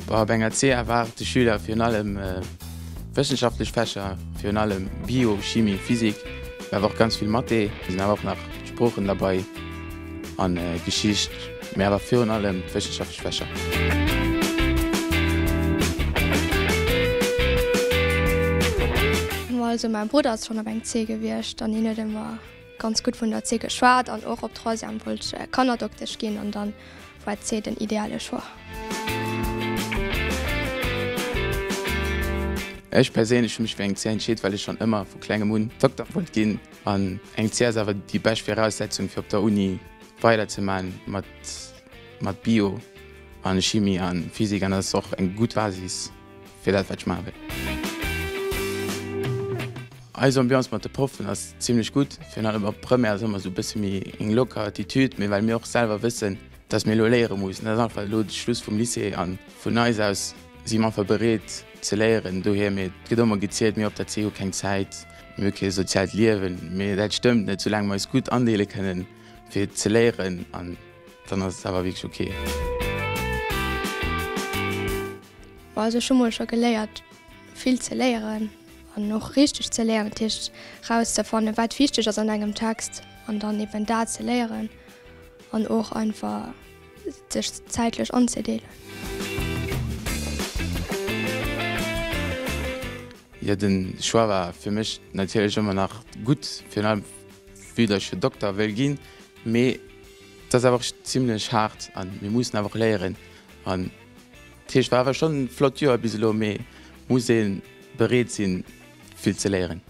Bon, op enger C erwaart de Schüler virun allem wëssenschaftlech Fächer, virun allem Bio, Chimie, Physik, mee awer och ganz vill Mathé. Et sinn awer och nach Sproochen derbei an Geschicht, mee awer virun allem d'wëssenschaftlech Fächer. Also mäin Brudder ass schonn op eng C gewiescht an hien huet ëmmer ganz gutt vun der C geschwat an och op Troisième wollt ech Kannerdoktesch ginn an dann war d'C den ideale Choix. Ech perséinlech hu mech fir eng C entscheet, well ech schonn ëmmer vu klengem un Dokter wollt ginn an eng C ass awer déi bescht Viraussetzung fir op der Uni weider ze man mat mat Bio an Chimie an Physik an dat ass och eng gutt Basis fir dat wat ech maache wëll. Eis Ambiance mat de Proffen ass zimlech gutt, virun allem op Première ass ëmmer esou e bësse méi eng locker Attitude, mee well mir och selwer wëssen, dass mir elo léiere mussen. Dat ass einfach elo de Schluss vum Lycée an vun eis aus si mir einfach bereet ze léieren. Dohier, mee et gëtt ëmmer gezielt, mir op der C hu keng Zäit, mir hu kee soziaalt Liewen, mee dat stëmmt net, soulaang mer eis gutt andeele kënnen fir ze léieren an dann ass et awer wierklech ok. Also ech hu mol scho geléiert vill ze léieren. An och richteg ze léieren, dat heescht rauszefannen, wat wichteg ass an engem Text an dann eben dat ze léieren an och einfach sech zäitlech anzedeelen. Jo, den Choix war fir mech natierlech ëmmer nach gutt, virun allem vue dass ech jo Dokter wëll ginn, mee et ass awer och zimlech haart an mir mussen awer och léieren an dat heescht war awer schonn e flott Joer bis elo, mee muss ee bereet sinn vill ze léieren.